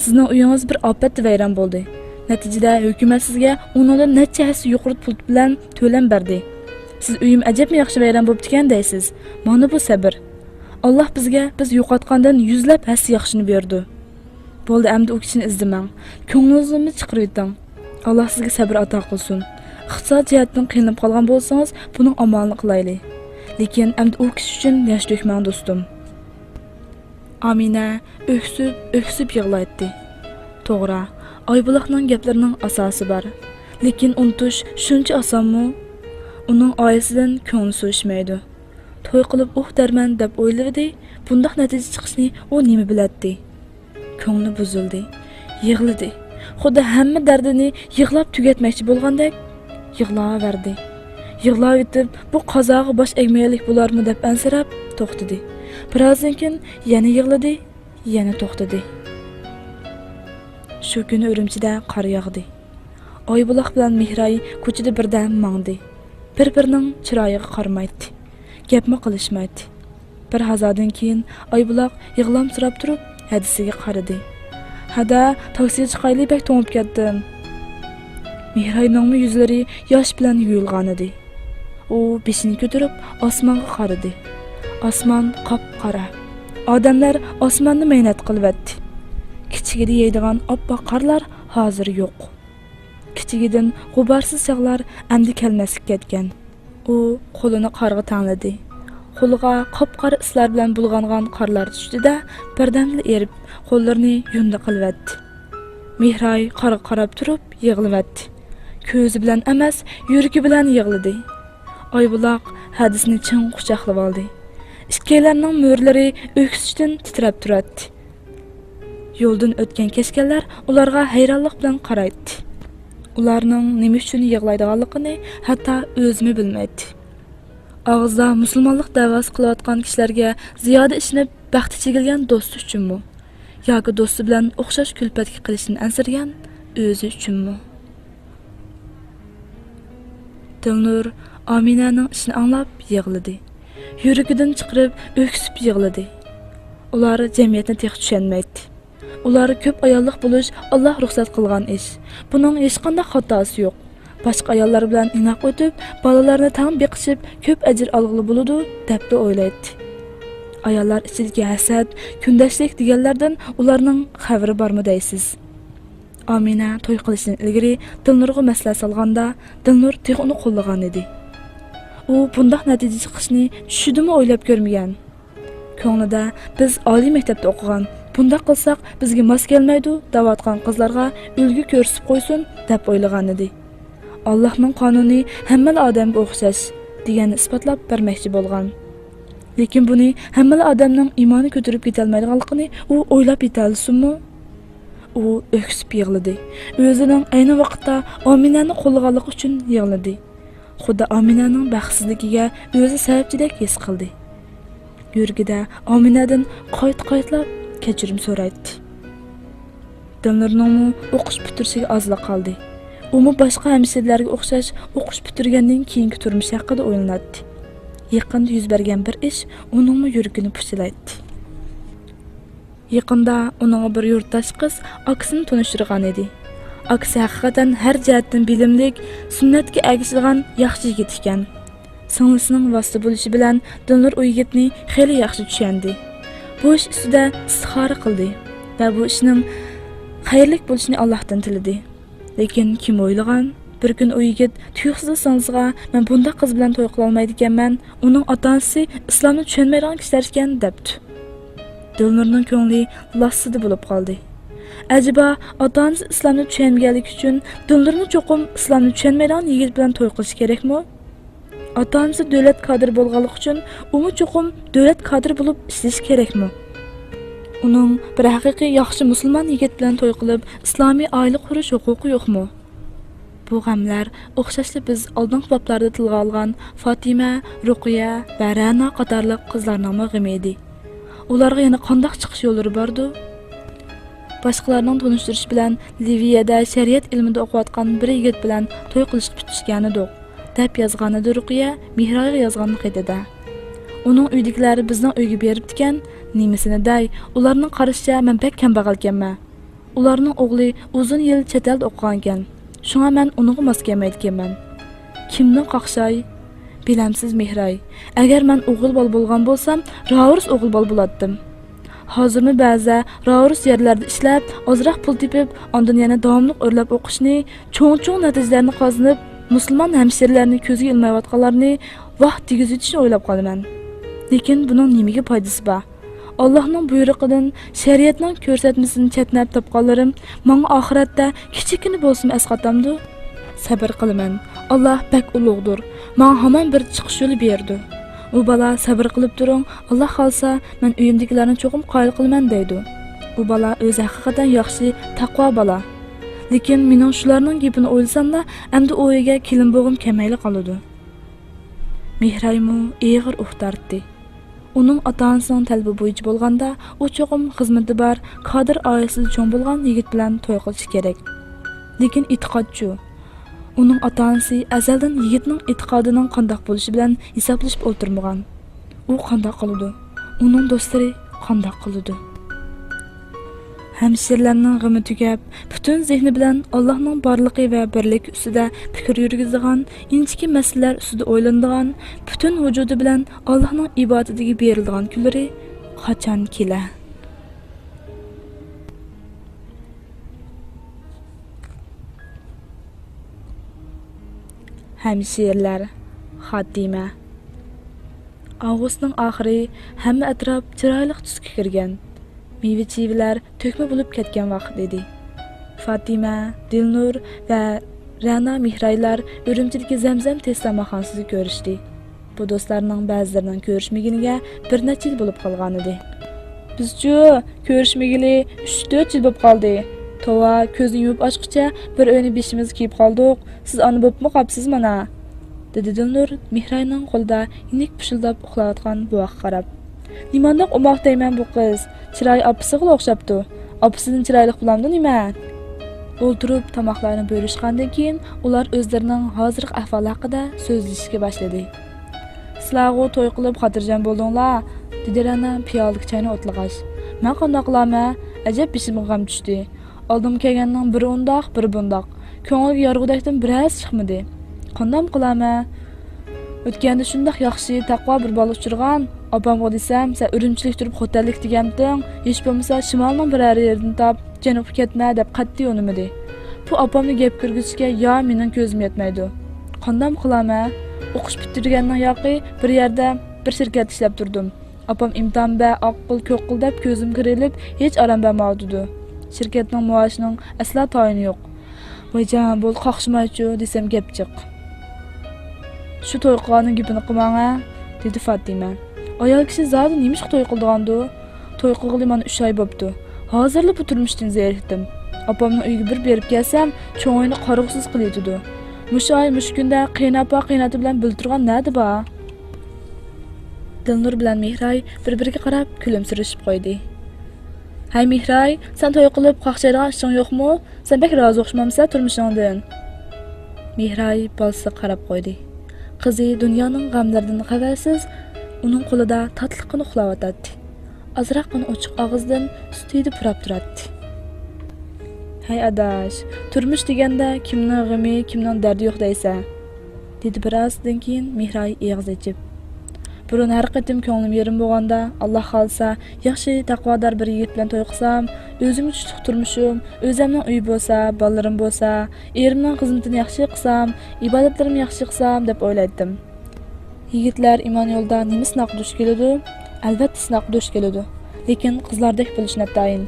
سىزنىڭ ئۆيىڭىز بىر ئاپەتتە ۋەيران بولدى. نەتىجىدە ھۆكۈمەت سىزگە ئۇنىڭدىن نەچچە ھەسسە يۇقىرى پۇل بىلەن تۆلەم بەردى. سىز ئۆيۈم ئەجەبمۇ ياخشى ۋەيران بوپتىكەن دەيسىز. مانا بۇ سەبر. ئاللا بىزگە بىز يوقاتقاندىن يۈزلەپ ھەسسە ياخشىنى بېرىدۇ. بولدى، ئەمدى ئۇ كىشىنى ئىزدىمەڭ. كۆڭلىڭىزنىمۇ چىقىرىۋېتىڭ. ئاللا سىزگە سەبر ئاتا قىلسۇن. ئىقتىساد جەھەتتىن قىينىلىپ قالغان بولسىڭىز، بۇنىڭ ئامالىنى قىلايلى. لېكىن ئەمدى ئۇ كىشى ئۈچۈن ياش تۆكمەڭ، دوستۇم. ئامىنە ئۆكسۈپ، ئۆكسۈپ يىغلايتتى. توغرا، ئايبۇلاقنىڭ گەپلىرىنىڭ ئاساسى بار. لېكىن ئۇنتۇش شۇنچە ئاسانمۇ؟ ئۇنىڭ ئائىلىسىدىن كۆڭلى سۇ ئىچمەيدۇ. توي قىلىپ ئۇھ دەرمەن دەپ ئويلىۋىدى، بۇنداق نەتىجە چىقىشىنى ئۇ نېمە بىلەتتى؟ كۆڭلى بۇزۇلدى، يىغلىدى. خۇددى ھەممە دەردىنى يىغلاپ تۈگەتمەكچى بولغاندەك يىغلاۋەردى. يىغلاۋېتىپ، بۇ قازاغا باش ئەگمىگەنلىك بولارمۇ دەپ ئەنسىرەپ توختىدى. بىرازدىن كېيىن يەنە يىغلىدى، يەنە توختىدى. شۇ كۈنى ئۈرۈمچىدە قار ياغدى. ئايبۇلاق بىلەن مېھراي كوچىدا بىردەم ماڭدى. بىر-بىرىنىڭ چىرايىغا قارىمايتتى. گەپمۇ قىلىشمايتتى. بىر ھازادىن كېيىن ئايبۇلاق يىغلامسىراپ تۇرۇپ ھەدىسىگە قارىدى. ھەدە، تاكسىغا چىقايلى، بەك توڭۇپ كەتتىم. مېھراينىڭمۇ يۈزلىرى ياش بىلەن يۇيۇلغانىدى. ئۇ بېشىنى كۆتۈرۈپ ئاسمانغا قارىدى. ئاسمان قاپقارا. ئادەملەر ئاسماننى مەينەت قىلىۋەتتى. كىچىكىدە يەيدىغان ئاپئاق قارلار ھازىر يوق. كىچىكىدىن غۇبارسىز چاغلار ئەمدى كەلمەسكە كەتكەن. ئۇ قولىنى قارغا تەڭلىدى. قولىغا قاپقارا ئىسلار بىلەن بۇلغانغان قارلار چۈشتى-دە، بىردەمدىلا ئېرىپ، قوللىرىنى يۇندى قىلىۋەتتى. مېھراي قارغا قاراپ تۇرۇپ يىغلىۋەتتى. كۆزى بىلەن ئەمەس، يۈرىكى بىلەن يىغلىدى. ئايبۇلاق ھەدىسىنى چىڭ قۇچاقلىۋالدى. ئىككىيلەننىڭ مۈرىلىرى ئۆكسۈشتىن تىترەپ تۇراتتى. يولدىن ئۆتكەن-كەچكەنلەر ئۇلارغا ھەيرانلىق بىلەن قارايتتى. ئۇلارنىڭ نېمە ئۈچۈن يىغلايدىغانلىقىنى ھەتتا ئۆزىمۇ بىلمەيتتى. ئاغزىدا مۇسۇلمانلىق دەۋاسى قىلىۋاتقان كىشىلەرگە زىيادە ئىشىنىپ، بەختى چېكىلگەن دوستى ئۈچۈنمۇ؟ ياكى دوستى بىلەن ئوخشاش كۈلپەتكە قېلىشتىن ئەنسىرىگەن ئۆزى ئۈچۈنمۇ؟ دىلنۇر ئامىنەنىڭ ئىشىنى ئاڭلاپ يىغلىدى. يۈرىكىدىن چىقىرىپ ئۆكسۈپ يىغلىدى. ئۇلار جەمئىيەتنى تېخى چۈشەنمەيتتى. ئۇلار كۆپ ئاياللىق بولۇش ئاللا رۇخسەت قىلغان ئىش. بۇنىڭ ھېچقانداق خاتاسى يوق. باشقا ئاياللار بىلەن ئىناق ئۆتۈپ، بالىلارنى تەڭ بېقىشىپ، كۆپ ئەجىر ئالغىلى بولىدۇ، دەپلا ئويلايتتى. ئاياللار ئىچىدىكى ھەسەت، كۈندەشلىك دېگەنلەردىن ئۇلارنىڭ خەۋىرى بارمۇ دەيسىز؟ ئامىنە توي قىلىشتىن ئىلگىرى دىلنۇرغا مەسلىھەت سالغاندا، دىلنۇر تېخى ئۇنى قوللىغان ئىدى. ئۇ بۇنداق نەتىجە چىقىشىنى چۈشىدىمۇ ئويلاپ كۆرمىگەن. كۆڭلىدە، بىز ئالىي مەكتەپتە ئوقۇغان، بۇنداق قىلساق بىزگە ماس كەلمەيدۇ دەۋاتقان قىزلارغا ئۈلگە كۆرسىتىپ قويسۇن دەپ ئويلىغانىدى. ئاللاھنىڭ قانۇنى ھەممىلا ئادەمگە ئوخشاش دېگەننى ئىسپاتلاپ بەرمەكچى بولغان. لېكىن بۇنى ھەممىلا ئادەمنىڭ ئىمانى كۆتۈرۈپ يېتەلمەيدىغانلىقىنى ئۇ ئويلاپ يېتەلسۇنمۇ؟ ئۇ ئۆكسۈپ يىغلىدى. ئۆزىنىڭ ئەينى ۋاقىتتا ئامىنەنى قوللىغانلىقى ئۈچۈن يىغلىدى. خۇددى ئامىنەنىڭ بەختسىزلىكىگە ئۆزى سەۋەبچىدەك ھېس قىلدى. يۈرىكىدە ئامىنەدىن قايتا-قايتىلاپ كەچۈرۈم سورايتتى. دىلنۇرنىڭمۇ ئوقۇش پۈتتۈرۈشىگە ئازلا قالدى. ئۇمۇ باشقا ھەمشىرىلەرگە ئوخشاش ئوقۇش پۈتتۈرگەندىن كېيىنكى تۇرمۇش ھەققىدە ئويلىناتتى. يېقىندا يۈز بەرگەن بىر ئىش ئۇنىڭمۇ يۈرىكىنى پۇچىلايتتى. يېقىندا ئۇنىڭغا بىر يۇرتداش قىز ئاكىسىنى تونۇشتۇرغان ئىدى. ئاكىسى ھەقىقەتەن ھەر جەھەتتىن بىلىملىك، سۈننەتكە ئەگىشىدىغان ياخشى يىگىت ئىكەن. سىڭلىسىنىڭ ۋاسىتە بولۇشى بىلەن دىلنۇر ئۇ يىگىتنى خېلى ياخشى چۈشەندى. بۇ ئىش ئۈستىدە ئىستىخارە قىلدى ۋە بۇ ئىشنىڭ خەيرلىك بولۇشىنى ئاللاھتىن تىلىدى. لېكىن كىم ئويلىغان، بىر كۈنى ئۇ يىگىت تۇيۇقسىزلا سىڭلىسىغا، «مەن بۇنداق قىز بىلەن توي قىلالمايدىكەنمەن، ئۇنىڭ ئاتا-ئانىسى ئىسلامنى چۈشەنمەيدىغان كىشىلەر ئىكەن» دەپتۇ. دىلنۇرنىڭ كۆڭلى لاسسىدە بولۇپ قالدى. ئەجەبا، ئاتا-ئانىسى ئىسلامنى چۈشەنمىگەنلىكى ئۈچۈن دىلنۇرمۇ چوقۇم ئىسلامنى چۈشەنمەيدىغان يىگىت بىلەن توي قىلىشى كېرەكمۇ؟ ئاتا-ئانىسى دۆلەت كادىرى بولغانلىقى ئۈچۈن ئۇمۇ چوقۇم دۆلەت كادىرى بولۇپ ئىشلىشى كېرەكمۇ؟ ئۇنىڭ بىر ھەقىقىي ياخشى مۇسۇلمان يىگىت بىلەن توي قىلىپ ئىسلامىي ئائىلە قۇرۇش ھوقۇقى يوقمۇ؟ بۇ غەملەر ئوخشاشلا بىز ئالدىنقى بابلاردا تىلغا ئالغان فاتىمە، رۇقىيە ۋە رەنا قاتارلىق قىزلارنىڭمۇ غېمى ئىدى. ئۇلارغا يەنە قانداق چىقىش يوللىرى باردۇ؟ باشقىلارنىڭ تونۇشتۇرۇشى بىلەن لىۋىيەدە شەرىئەت ئىلمىدا ئوقۇۋاتقان بىر يىگىت بىلەن توي قىلىشقا پۈتۈشكەنىدۇق، دەپ يازغانىدى رۇقىيە مېھرايغا يازغان خېتىدە. ئۇنىڭ ئۆيدىكىلەر بىزنىڭ ئۆيگە بېرىپتىكەن، نېمىسىنى دەي، ئۇلارنىڭ قارىشىچە مەن بەك كەمبەغەلكەنمەن. ئۇلارنىڭ ئوغلى ئۇزۇن يىل چەت ئەلدە ئوقۇغانىكەن، شۇڭا مەن ئۇنىڭغا ماس كەلمەيدىكەنمەن. كىمنى قاقشاي؟ بىلەمسىز مېھراي، ئەگەر مەن ئوغۇل بالا بولغان بولسام، راۋۇرۇس ئوغۇل بالا بولاتتىم. ھازىرمۇ بەزىدە راۋۇرۇس يەرلەردە ئىشلەپ، ئازراق پۇل تېپىپ، ئاندىن يەنە داۋاملىق ئۆرلەپ ئوقۇشنى، چوڭ-چوڭ نەتىجىلەرنى قازىنىپ، مۇسۇلمان ھەمشىرىلەرنى كۆزگە ئىلمايۋاتقانلارنى ۋاھ دېگۈزۈۋېتىشنى ئويلاپ قالىمەن. لېكىن بۇنىڭ نېمىگە پايدىسى بار؟ ئاللاھنىڭ بۇيرۇقىدىن، شەرىئەتنىڭ كۆرسەتمىسىدىن چەتنەپ تاپقانلىرىم ماڭا ئاخىرەتتە كىچىككىنە بولسىمۇ ئەسقاتامدۇ؟ سەبرى قىلىمەن. ئاللاھ بەك ئۇلۇغدۇر. ماڭا ھامان بىر چىقىش يولى بېرىدۇ. ئۇ بالا سەبرى قىلىپ تۇرۇڭ، ئاللاھ خالىسا، مەن ئۆيۈمدىكىلەرنى چوقۇم قايىل قىلىمەن دەيدۇ. ئۇ بالا ئۆزى ھەقىقەتەن ياخشى، تەقۋا بالا. لېكىن مېنىڭ شۇلارنىڭ گېپىنى ئويلىساملا، ئەمدى ئۇ ئۆيگە كېلىن بولغۇم كەلمەيلا قالىدۇ. مېھرايمۇ ئېغىر ئۇھ تارتتى. ئۇنىڭ ئاتا-ئانىسىنىڭ تەلىپى بويىچە بولغاندا، ئۇ چوقۇم خىزمىتى بار، كادىر ئائىلىسىدە چوڭ بولغان يىگىت بىلەن توي قىلىشى كېرەك. لېكىن ئېتىقادچۇ؟ ئۇنىڭ ئاتا-ئانىسى ئەزەلدىن يىگىتنىڭ ئېتىقادىنىڭ قانداق بولۇشى بىلەن ھېسابلىشىپ ئولتۇرمىغان. ئۇ قانداق قىلىدۇ؟ ئۇنىڭ دوستلىرى قانداق قىلىدۇ؟ ھەمشىرىلەرنىڭ غېمى تۈگەپ، پۈتۈن زېھنى بىلەن ئاللاھنىڭ بارلىقى ۋە بىرلىكى ئۈستىدە پىكىر يۈرگۈزىدىغان، ئىنچىكە مەسىلىلەر ئۈستىدە ئويلىنىدىغان، پۈتۈن ۋۇجۇدى بىلەن ئاللاھنىڭ ئىبادىتىگە بېرىلىدىغان كۈنلىرى قاچان كېلە؟ ھەمشىرىلەر، خاتىمە. ئاۋغۇستنىڭ ئاخىرى، ھەممە ئەتراپ چىرايلىق تۈسكە كىرگەن. مېۋە-چىۋىلەر تۆكمە بولۇپ كەتكەن ۋاقىت ئىدى. فاتىمە، دىلنۇر ۋە رەنا مېھرايلار ئۈرۈمچىدىكى زەمزەم تېستاماخانىسىدا كۆرۈشتى. بۇ دوستلارنىڭ بەزىلىرىنىڭ كۆرۈشمىگىنىگە بىر نەچچە يىل بولۇپ قالغانىدى. بىزچۇ كۆرۈشمىگىلى ئۈچ تۆت يىل بولۇپ قالدى. توۋا، كۆزنى يۇمۇپ ئاچقۇچە بىر ئۆينى بېشىمىزغا كىيىپ قالدۇق. سىز ئانا بوپمۇ قاپسىز مانا، دېدى دىلنۇر مېھراينىڭ قولىدا يېنىك پۇشۇلداپ ئۇخلاۋاتقان بوۋاققا قاراپ. نېمانداق ئوماق دەيمەن بۇ قىز، چىرايى ئاپىسىغىلا ئوخشاپتۇ. ئاپىسىدىن چىرايلىق بولامدۇ نېمە؟ ئولتۇرۇپ تاماقلارنى بۆلۈشكەندىن كېيىن، ئۇلار ئۆزلىرىنىڭ ھازىرقى ئەھۋالى ھەققىدە سۆزلىشىشكە باشلىدى. سىلەرغۇ توي قىلىپ خاتىرجەم بولدۇڭلار، دېدى رەنا پىيالىدىكى چاينى ئوتلىغاچ. مەن قانداق قىلارمەن؟ ئەجەب بېشىمغا غەم چۈشتى. ئالدىمغا كەلگەننىڭ بىرى ئۇنداق، بىرى بۇنداق. كۆڭۈلگە يارىغۇدەكتىن بىرەرسى چىقمىدى. قانداق قىلارمەن؟ ئۆتكەندە شۇنداق ياخشى، تەقۋا بىر بالىغا ئۇچرىغان. ئاپامغا دېسەم، سەن ئۈرۈمچىلىك تۇرۇپ خوتەنلىك دېگەنتىڭ، ھېچ بولمىسا شىمالنىڭ بىرەر يېرىدىن تاپ، جەنۇبقا كەتمە دەپ قەتئىي ئۇنىمىدى. بۇ ئاپامنى گەپ كىرگۈزۈشكە يا مېنىڭ كۆزۈم يەتمەيدۇ. قانداق قىلارمەن؟ ئوقۇش پۈتتۈرگەندىن ياقى بىر يەردە، بىر شىركەتتە ئىشلەپ تۇردۇم. ئاپام ئىمتىھان بەر، ئاق قىل، كۆك قىل دەپ كۆزۈمگە كىرىۋېلىپ، ھېچ ئارام بەرمەيۋاتىدۇ. شىركەتنىڭ مائاشىنىڭ ئەسلا تايىنى يوق. ۋايجان، بولدى، قاقشىمايچۇ دېسەم گەپ جىق. شۇ توي قىلغاننىڭ گېپىنى قىلماڭ ھە، دېدى فاتىمە. ئايال كىشى زادى نېمىشقا توي قىلىدىغاندۇ؟ توي قىلغىلى مانا ئۈچ ئاي بوپتۇ. ھازىرلا بۇ تۇرمۇشتىن زېرىكتىم. ئاپامنىڭ ئۆيىگە بىر بېرىپ كەلسەم، چوڭ ئۆينى قارىغۇسىز قىلىۋېتىدۇ. مۇشۇ ئاي، مۇشۇ كۈندە قېيىنئاپا، قېيىنئاتا بىلەن بىللە تۇرغان نەدە بار؟ دىلنۇر بىلەن مېھراي بىر-بىرىگە قاراپ كۈلۈمسىرىشىپ قويدى. ھەي مېھراي، سەن توي قىلىپ قاقشايدىغان ئىشىڭ يوقمۇ؟ سەن بەك رازى ئوخشىمامسەن تۇرمۇشۇڭدىن؟ مېھراي بالىسىغا قاراپ قويدى. قىزى دۇنيانىڭ غەملىرىدىن خەۋەرسىز، ئۇنىڭ قولىدا تاتلىققىنا ئۇخلاۋاتاتتى. ئازراققىنا ئوچۇق ئاغزىدىن سۈت ھىدى پۇراپ تۇراتتى. ھەي ئاداش، تۇرمۇش دېگەندە كىمنىڭ غېمى، كىمنىڭ دەردى يوق دەيسەن؟ دېدى بىر ئازدىن كېيىن مېھراي ئېغىز ئېچىپ. بۇرۇن ھەر قېتىم كۆڭلۈم يېرىم بولغاندا، ئاللا خالىسا، ياخشى، تەقۋادار بىر يىگىت بىلەن توي قىلسام، ئۆزۈمگە چۈشلۈك تۇرمۇشۇم، ئۆزەمنىڭ ئۆيى بولسا، بالىلىرىم بولسا، ئېرىمنىڭ خىزمىتىنى ياخشى قىلسام، ئىبادەتلىرىمنى ياخشى قىلسام، دەپ ئويلايتتىم. يىگىتلەر ئىمان يولىدا نېمە سىناققا دۇچ كېلىدۇ؟ ئەلۋەتتە، سىناققا دۇچ كېلىدۇ. لېكىن قىزلاردەك بولۇش ناتايىن.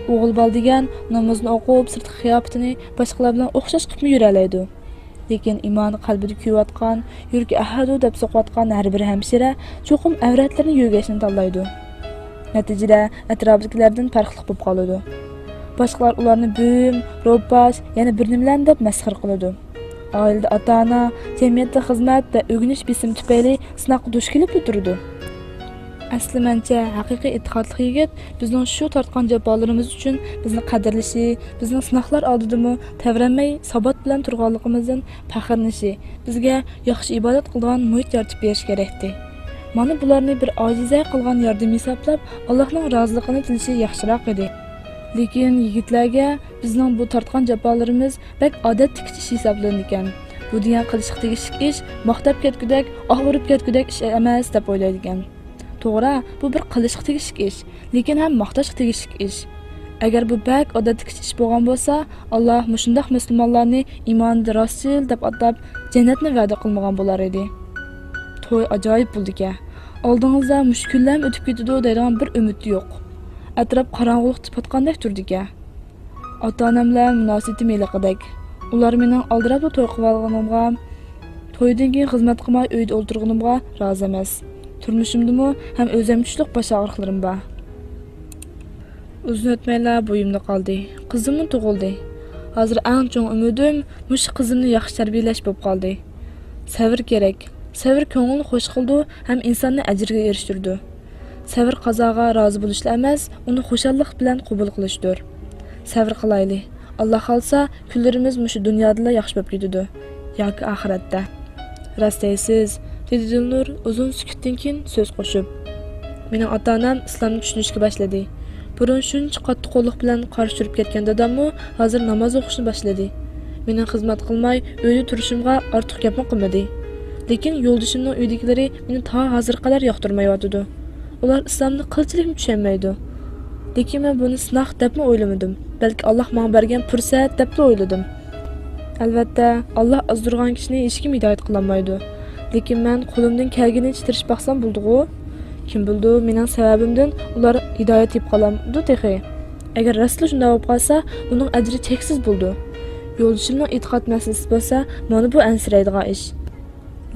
ئوغۇل بالا دېگەن نامىزىنى ئوقۇپ، سىرتقى قىياپىتىنى باشقىلار بىلەن ئوخشاش قىلىپمۇ يۈرەلەيدۇ. لېكىن ئىمانى قەلبىدە كۆيۈۋاتقان، يۈرىكى «ئەھەدۇ» دەپ سوقۇۋاتقان ھەر بىر ھەمشىرە چوقۇم ئەۋرەتلىرىنى يۆگەشنى تاللايدۇ. نەتىجىدە ئەتراپىدىكىلەردىن پەرقلىق بولۇپ قالىدۇ. باشقىلار ئۇلارنى بۈم، روپاش، يەنە بىر نېمىلەرنى دەپ مەسخىرە قىلىدۇ. ئائىلىدە ئاتا-ئانا، جەمئىيەتتە خىزمەت ۋە ئۆگىنىش بېسىمى تۈپەيلى سىناققا دۇچ كېلىپلا تۇرىدۇ. ئەسلى مەنچە، ھەقىقىي ئېتىقادلىق يىگىت بىزنىڭ شۇ تارتقان جاپالىرىمىز ئۈچۈن بىزنى قەدىرلىشى، بىزنىڭ سىناقلار ئالدىدىمۇ تەۋرەنمەي سابات بىلەن تۇرغانلىقىمىزدىن پەخىرلىنىشى، بىزگە ياخشى ئىبادەت قىلىدىغان مۇھىت يارىتىپ بېرىشى كېرەكتى. مانا بۇلارنى بىر ئاجىزە قىلغان ياردىمى ھېسابلاپ، ئاللاھنىڭ رازىلىقىنى تىلىشى ياخشىراق ئىدى. لېكىن يىگىتلەرگە بىزنىڭ بۇ تارتقان جاپالىرىمىز بەك ئادەتتىكىچە ئىش ھېسابلىنىدىكەن. بۇ دېگەن قىلىشقا تېگىشلىك ئىش، ماختاپ كەتكۈدەك، ئاھ ئۇرۇپ كەتكۈدەك ئىش ئەمەس، دەپ ئويلايدىكەن. توغرا، بۇ بىر قىلىشقا تېگىشلىك ئىش، لېكىن ھەم ماختاشقا تېگىشلىك ئىش. ئەگەر بۇ بەك ئادەتتىكىچە ئىش بولغان بولسا، ئاللا مۇشۇنداق مۇسۇلمانلارنى ئىمانىدا راستچىل دەپ ئاتاپ، جەننەتنى ۋەدە قىلمىغان بولار ئىدى. توي ئاجايىپ بولىدىكەن. ئالدىڭىزدا مۇشۇ كۈنلەرمۇ ئۆتۈپ كېتىدۇ دەيدىغان بىر ئۈمىد يوق. ئەتراپ قاراڭغۇلۇقتا پاتقاندەك تۇرىدىكەن. ئاتا-ئانام بىلەن مۇناسىۋىتىم ھېلىقىدەك. ئۇلار مېنىڭ ئالدىراپلا توي قىلىۋالغىنىمغا، تويدىن كېيىن خىزمەت قىلماي ئۆيدە ئولتۇرغىنىمغا رازى ئەمەس. تۇرمۇشۇمدىمۇ ھەم ئۆزۈمچىلىك باش ئاغرىقلىرىم بار. ئۇزۇن ئۆتمەيلا بويۇمدا قالدى. قىزىممۇ تۇغۇلدى. ھازىر ئەڭ چوڭ ئۈمىدىم مۇشۇ قىزىمنى ياخشى تەربىيەلەش بولۇپ قالدى. سەۋر كېرەك. سەۋر كۆڭۈلنى خوش قىلىدۇ ھەم ئىنساننى ئەجىرگە ئېرىشتۈرىدۇ. سەۋر قازاغا رازى بولۇشلا ئەمەس، ئۇنى خۇشاللىق بىلەن قوبۇل قىلىشتۇر. سەۋر قىلايلى. ئاللا خالىسا، كۈنلىرىمىز مۇشۇ دۇنيادىلا ياخشى بولۇپ كېتىدۇ. ياكى ئاخىرەتتە. راست دەيسىز، دېدى دىلنۇر ئۇزۇن سۈكۈتتىن كېيىن سۆز قوشۇپ. مېنىڭ ئاتا-ئانام ئىسلامنى چۈشىنىشكە باشلىدى. بۇرۇن شۇنچە قاتتىق قوللۇق بىلەن قارشى تۇرۇپ كەتكەن داداممۇ ھازىر ناماز ئوقۇشنى باشلىدى. مېنىڭ خىزمەت قىلماي ئۆيدە تۇرۇشۇمغا ئارتۇق گەپمۇ قىلمىدى. لېكىن يولدىشىمنىڭ ئۆيىدىكىلىرى مېنى تا ھازىرغا قەدەر ياقتۇرمايۋاتىدۇ. ئۇلار ئىسلامنى قىلچىلىكمۇ چۈشەنمەيدۇ. لېكىن مەن بۇنى سىناق دەپمۇ ئويلىمىدىم. بەلكى ئاللا ماڭا بەرگەن پۇرسەت دەپلا ئويلىدىم. ئەلۋەتتە، ئاللا ئازدۇرغان كىشىنى ھېچكىم ھىدايەت قىلالمايدۇ. لېكىن مەن قولۇمدىن كەلگىنىچە تىرىشىپ باقسام بولىدىغۇ؟ كىم بىلىدۇ، مېنىڭ سەۋەبىمدىن ئۇلار ھىدايەت تېپىپ قالامدۇ تېخى؟ ئەگەر راستلا شۇنداق بولۇپ قالسا، ئۇنىڭ ئەجرى چەكسىز بولىدۇ. يولدىشىمنىڭ ئېتىقاد مەسىلىسى بولسا، مانا بۇ ئەنسىرەيدىغان ئىش.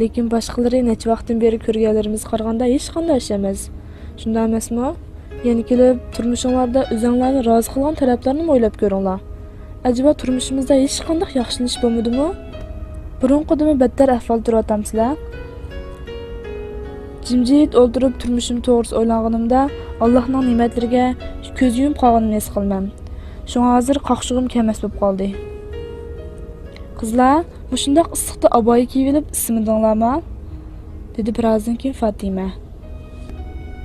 لېكىن باشقىلىرى نەچچە ۋاقىتتىن بېرى كۆرگەنلىرىمىزگە قارىغاندا ھېچقانداق ئىش ئەمەس. شۇنداق ئەمەسمۇ؟ يەنە كېلىپ، تۇرمۇشۇڭلاردا ئۆزۈڭلارنى رازى قىلغان تەرەپلەرنىمۇ ئويلاپ كۆرۈڭلار. ئەجەبا تۇرمۇشىمىزدا ھېچقانداق ياخشىلىنىش بولمىدىمۇ؟ بۇرۇنقىدىنمۇ بەتتەر ئەھۋالدا تۇرۇۋاتامسىلەر؟ جىمجىت ئولتۇرۇپ تۇرمۇشۇم توغرىسىدا ئويلانغىنىمدا، ئاللاھنىڭ نېمەتلىرىگە كۆز يۇمۇپ قالغىنىمنى ھېس قىلىمەن. شۇڭا ھازىر قاقشىغۇم كەلمەس بولۇپ قالدى. قىزلار، مۇشۇنداق ئىسسىقتا ئابايا كىيىۋېلىپ ئىسسىمىدىڭلارما؟ دېدى بىرازدىن كېيىن فاتىمە.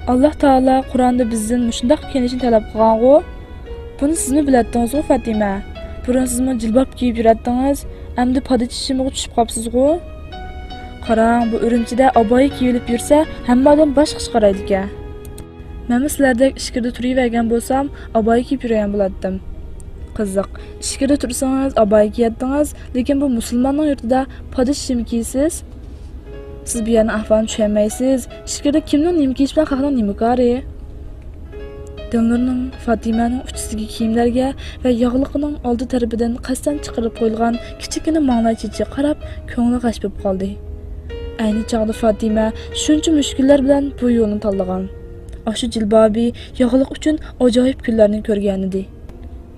ئاللا تائالا قۇرئاندا بىزدىن مۇشۇنداق كىيىنىشنى تەلەپ قىلغانغۇ؟ بۇنى سىزمۇ بىلەتتىڭىزغۇ، فاتىمە؟ بۇرۇن سىزمۇ جىلباب كىيىپ يۈرەتتىڭىز، ئەمدى پادىچى شىمىغا چۈشۈپ قاپسىزغۇ؟ قاراڭ، بۇ ئۈرۈمچىدە ئابايا كىيىۋېلىپ يۈرسە، ھەممە ئادەم باشقىچە قارايدىكەن. مەنمۇ سىلەردەك ئىچكىرىدە تۇرۇۋەرگەن بولسام، ئابايا كىيىپ يۈرگەن بولاتتىم. قىزىق، ئىچكىرىدە تۇرسىڭىز، ئابايا كىيەتتىڭىز، لېكىن بۇ مۇسۇلماننىڭ يۇرتىدا پادىچى شىمى كىيىسىز؟ سىز بۇ يەرنىڭ ئەھۋالىنى چۈشەنمەيسىز. ئىچكىرىدە كىمنىڭ نېمە كىيىشى بىلەن خەقنىڭ نېمە كارى؟ دىلنۇرنىڭ فاتىمەنىڭ ئۇچىسىدىكى كىيىملەرگە ۋە ياغلىقىنىڭ ئالدى تەرىپىدىن قەستەن چىقىرىپ قويۇلغان كىچىككىنە ماڭلاي چېچىگە قاراپ، كۆڭلى غەش بولۇپ قالدى. ئەينى چاغدا فاتىمە شۇنچە مۈشكۈللەر بىلەن بۇ يولنى تاللىغان. ئاشۇ جىلبابى، ياغلىق ئۈچۈن ئاجايىپ كۈنلەرنى كۆرگەنىدى.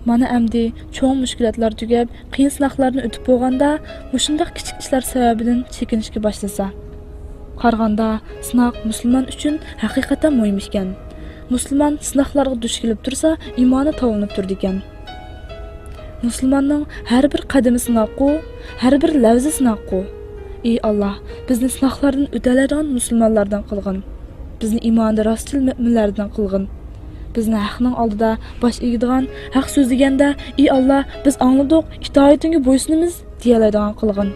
مانا ئەمدى چوڭ مۈشكۈلاتلار تۈگەپ، قىيىن سىناقلاردىن ئۆتۈپ بولغاندا، مۇشۇنداق كىچىك ئىشلار سەۋەبىدىن چېكىنىشكە باشلىسا. قارىغاندا، سىناق مۇسۇلمان ئۈچۈن ھەقىقەتەن مۇھىم ئىكەن. مۇسۇلمان سىناقلارغا دۇچ كېلىپ تۇرسا، ئىمانى تاۋلىنىپ تۇرىدىكەن. مۇسۇلماننىڭ ھەر بىر قەدىمى سىناققۇ، ھەر بىر لەۋزى سىناققۇ. ئى ئاللا، بىزنى سىناقلاردىن ئۆتەلەيدىغان مۇسۇلمانلاردىن قىلغىن. بىزنى ئىماندا راستچىل مۆمىنلەردىن قىلغىن. بىزنى ھەقنىڭ ئالدىدا باش ئېگىدىغان، ھەق سۆزلىگەندە، ئى ئاللا، بىز ئاڭلىدۇق، ئىتائىتىڭگە بويسۇنىمىز، دېيەلەيدىغان قىلغىن.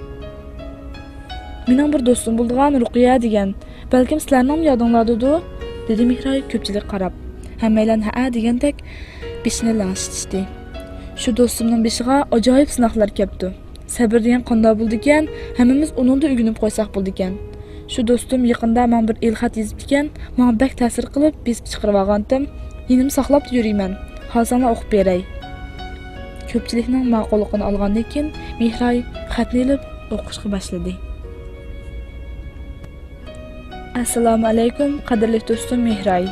مېنىڭ بىر دوستۇم بولىدىغان رۇقىيە دېگەن، بەلكىم سىلەرنىڭمۇ يادىڭلاردىدۇ؟ دېدى مېھراي كۆپچىلىككە قاراپ. ھەممەيلەن ھەئە دېگەندەك بېشىنى لىڭشىتىشتى. شۇ دوستۇمنىڭ بېشىغا ئاجايىپ سىناقلار كەپتۇ. سەبرى دېگەن قانداق بولىدىكەن، ھەممىمىز ئۇنىڭدىن ئۆگىنىپ قويساق بولىدىكەن. شۇ دوستۇم يېقىندا ماڭا بىر ئېلخەت يېزىپتىكەن، ماڭا بەك تەسىر قىلىپ بېسىپ چىقىرىۋالغانتىم. يېنىمدا ساقلاپلا يۈرىمەن. خالىساڭلار ئوقۇپ بېرەي. كۆپچىلىكنىڭ ماقۇللۇقىنى ئالغاندىن كېيىن، مېھراي خەتنى ئېلىپ ئوقۇشقا باشلىدى. ئەسسالامۇ ئەلەيكۇم، قەدىرلىك دوستۇم مېھراي.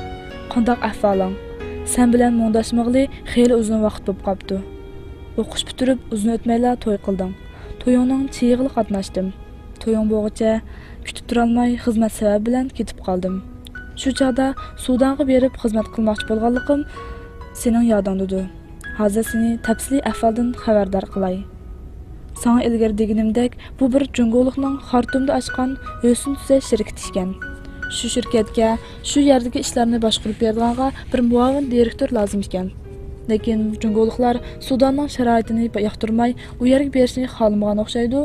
قانداق ئەھۋالىڭ؟ سەن بىلەن مۇڭداشمىغىلى خېلى ئۇزۇن ۋاقىت بولۇپ قاپتۇ. ئوقۇش پۈتتۈرۈپ ئۇزۇن ئۆتمەيلا توي قىلدىڭ. تويۇڭنىڭ چېيىغىلا قاتناشتىم. تويۇڭ بولغۇچە كۈتۈپ تۇرالماي، خىزمەت سەۋەبى بىلەن كېتىپ قالدىم. شۇ چاغدا سۇدانغا بېرىپ خىزمەت قىلماقچى بولغانلىقىم سېنىڭ يادىڭدىدۇ. ھازىر سېنى تەپسىلىي ئەھۋالدىن خەۋەردار قىلاي. ساڭا ئىلگىرى دېگىنىمدەك، بۇ بىر جۇڭگولۇقنىڭ خارتۇمدا ئاچقان ھۆسن تۈزەش شىركىتى ئىكەن. شۇ شىركەتكە شۇ يەردىكى ئىشلارنى باشقۇرۇپ بېرىدىغانغا بىر مۇئاۋىن دىرېكتور لازىم ئىكەن. لېكىن جۇڭگولۇقلار سۇداننىڭ شارائىتىنى ياقتۇرماي، ئۇ يەرگە بېرىشنى خالىمىغان ئوخشايدۇ.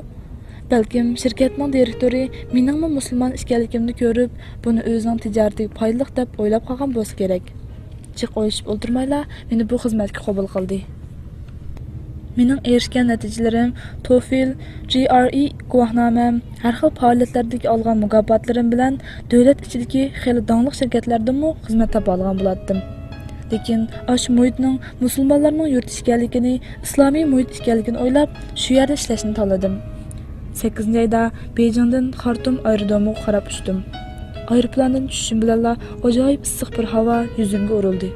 بەلكىم شىركەتنىڭ دىرېكتورى مېنىڭمۇ مۇسۇلمان ئىكەنلىكىمنى كۆرۈپ، بۇنى ئۆزىنىڭ تىجارىتىگە پايدىلىق دەپ ئويلاپ قالغان بولسا كېرەك. جىق ئويلىشىپ ئولتۇرمايلا، مېنى بۇ خىزمەتكە قوبۇل قىلدى. مېنىڭ ئېرىشكەن نەتىجىلىرىم، توفىل، جى ئار ئى گۇۋاھنامەم، ھەر خىل پائالىيەتلەردىكى ئالغان مۇكاپاتلىرىم بىلەن دۆلەت ئىچىدىكى خېلى داڭلىق شىركەتلەردىنمۇ خىزمەت تاپالىغان بولاتتىم. لېكىن ئاشۇ مۇھىتنىڭ مۇسۇلمانلارنىڭ يۇرتى ئىكەنلىكىنى، ئىسلامىي مۇھىت ئىكەنلىكىنى ئويلاپ، شۇ يەردە ئىشلەشنى تاللىدىم. سەككىزىنچى ئايدا بېيجىڭدىن خارتۇم ئايرودرومىغا قاراپ ئۇچتۇم. ئايروپىلاندىن چۈشۈشۈم بىلەنلا ئاجايىپ ئىسسىق بىر ھاۋا يۈزۈمگە ئۇرۇلدى.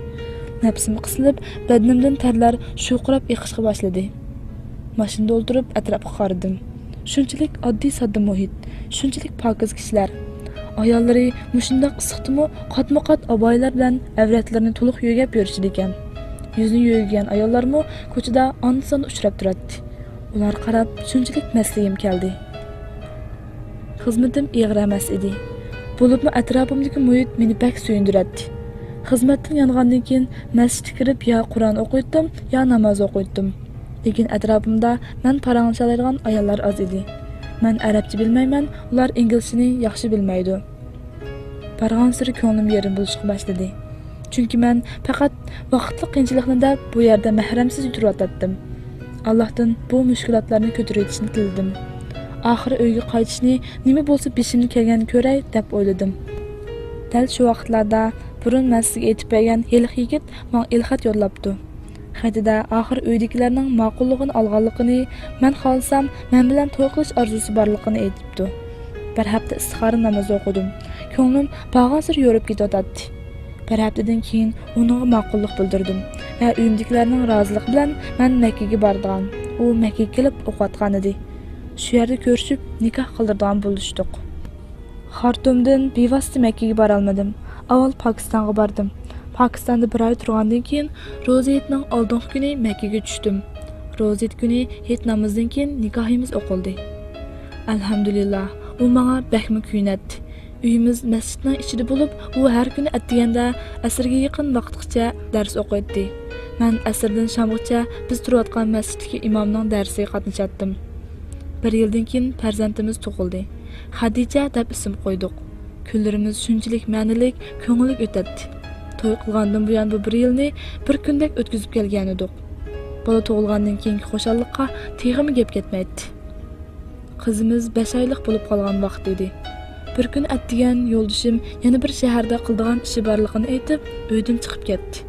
نەپسىم قىسىلىپ، بەدىنىمدىن تەرلەر شۇرقىراپ ئېقىشقا باشلىدى. ماشىنىدا ئولتۇرۇپ ئەتراپقا قارىدىم. شۇنچىلىك ئاددىي-ساددا مۇھىت، شۇنچىلىك پاكىز كىشىلەر. ئاياللىرى مۇشۇنداق ئىسسىقتىمۇ قاتمۇ-قات ئابايىلەر بىلەن ئەۋرەتلىرىنى تولۇق يۆگەپ يۈرۈشىدىكەن. يۈزىنى يۆگىگەن ئاياللارمۇ كوچىدا ئاندا-ساندا ئۇچراپ تۇراتتى. ئۇلارغا قاراپ شۇنچىلىك مەستلىگۈم كەلدى. خىزمىتىم ئېغىر ئەمەس ئىدى. بولۇپمۇ ئەتراپىمدىكى مۇھىت مېنى بەك سۆيۈندۈرەتتى. خىزمەتتىن يانغاندىن كېيىن مەسچىتكە كىرىپ يا قۇرئان ئوقۇيتتۇم، يا ناماز ئوقۇيتتۇم. لېكىن ئەتراپىمدا مەن پاراڭلىشالايدىغان ئاياللار ئاز ئىدى. مەن ئەرەبچە بىلمەيمەن، ئۇلار ئىنگلىزچىنى ياخشى بىلمەيدۇ. بارغانسېرى كۆڭلۈم يېرىم بولۇشقا باشلىدى. چۈنكى مەن پەقەت ۋاقىتلىق قىيىنچىلىقنى دەپ بۇ يەردە مەھرەمسىز تۇرۇۋاتاتتىم. ئاللاھتىن بۇ مۈشكۈلاتلارنى كۆتۈرۈۋېتىشنى تىلىدىم. ئاخىرى ئۆيگە قايتىشنى، نېمە بولسا بېشىمدىن كەلگەننى كۆرەي دەپ ئويلىدىم. دەل شۇ ۋاقىتلاردا بۇرۇن مەن سىزگە ئېيتىپ بەرگەن ھېلىقى يىگىت ماڭا ئېلخەت يوللاپتۇ. خېتىدە ئاخىر ئۆيدىكىلەرنىڭ ماقۇللۇقىنى ئالغانلىقىنى، مەن خالىسام مەن بىلەن توي قىلىش ئارزۇسى بارلىقىنى ئېيتىپتۇ. بىر ھەپتە ئىستىخارە نامىزى ئوقۇدۇم. كۆڭلۈم بارغانسېرى يورۇپ كېتىۋاتاتتى. بىر ھەپتىدىن كېيىن ئۇنىڭغا ماقۇللۇق بىلدۈردۈم ۋە ئۆيۈمدىكىلەرنىڭ رازىلىقى بىلەن مەن مەككىگە بارىدىغان. ئۇ مەككىگە كېلىپ ئوقۇۋاتقان ئىدى. شۇ يەردە كۆرۈشۈپ نىكاھ قىلدۇرىدىغان بولۇشتۇق. خارتۇمدىن بىۋاسىتە مەككىگە بارالمىدىم. ئاۋۋال پاكىستانغا باردىم. پاكىستاندا بىر ئاي تۇرغاندىن كېيىن روزا ھېيتنىڭ ئالدىنقى كۈنى مەككىگە چۈشتۈم. روزا ھېيت كۈنى ھېيت نامىزىدىن كېيىن نىكاھىمىز ئوقۇلدى. ئەلھەمدۇلىللا، ئۇ ماڭا بەكمۇ كۆيۈنەتتى. ئۆيىمىز مەسچىتنىڭ ئىچىدە بولۇپ، ئۇ ھەر كۈنى ئەتىگەندە ئەسىرگە يېقىن ۋاقىتقىچە دەرس ئوقۇيتتى. مەن ئەسىردىن شامغىچە بىز تۇرۇۋاتقان مەسچىتتىكى ئىمامنىڭ دەرسىگە قاتنىشاتتىم. بىر يىلدىن كېيىن پەرزەنتىمىز تۇغۇلدى. خەدىچە دەپ ئىسىم قويدۇق. كۈنلىرىمىز شۇنچىلىك مەنىلىك، كۆڭۈللۈك ئۆتەتتى. توي قىلغاندىن بۇيان بۇ بىر يىلنى بىر كۈندەك ئۆتكۈزۈپ كەلگەنىدۇق. بالا تۇغۇلغاندىن كېيىنكى خۇشاللىققا تېخىمۇ گەپ كەتمەيتتى. قىزىمىز بەش ئايلىق بولۇپ قالغان ۋاقتى ئىدى. بىر كۈنى ئەتىگەن يولدىشىم يەنە بىر شەھەردە قىلىدىغان ئىشى بارلىقىنى ئېيتىپ، ئۆيدىن چىقىپ كەتتى.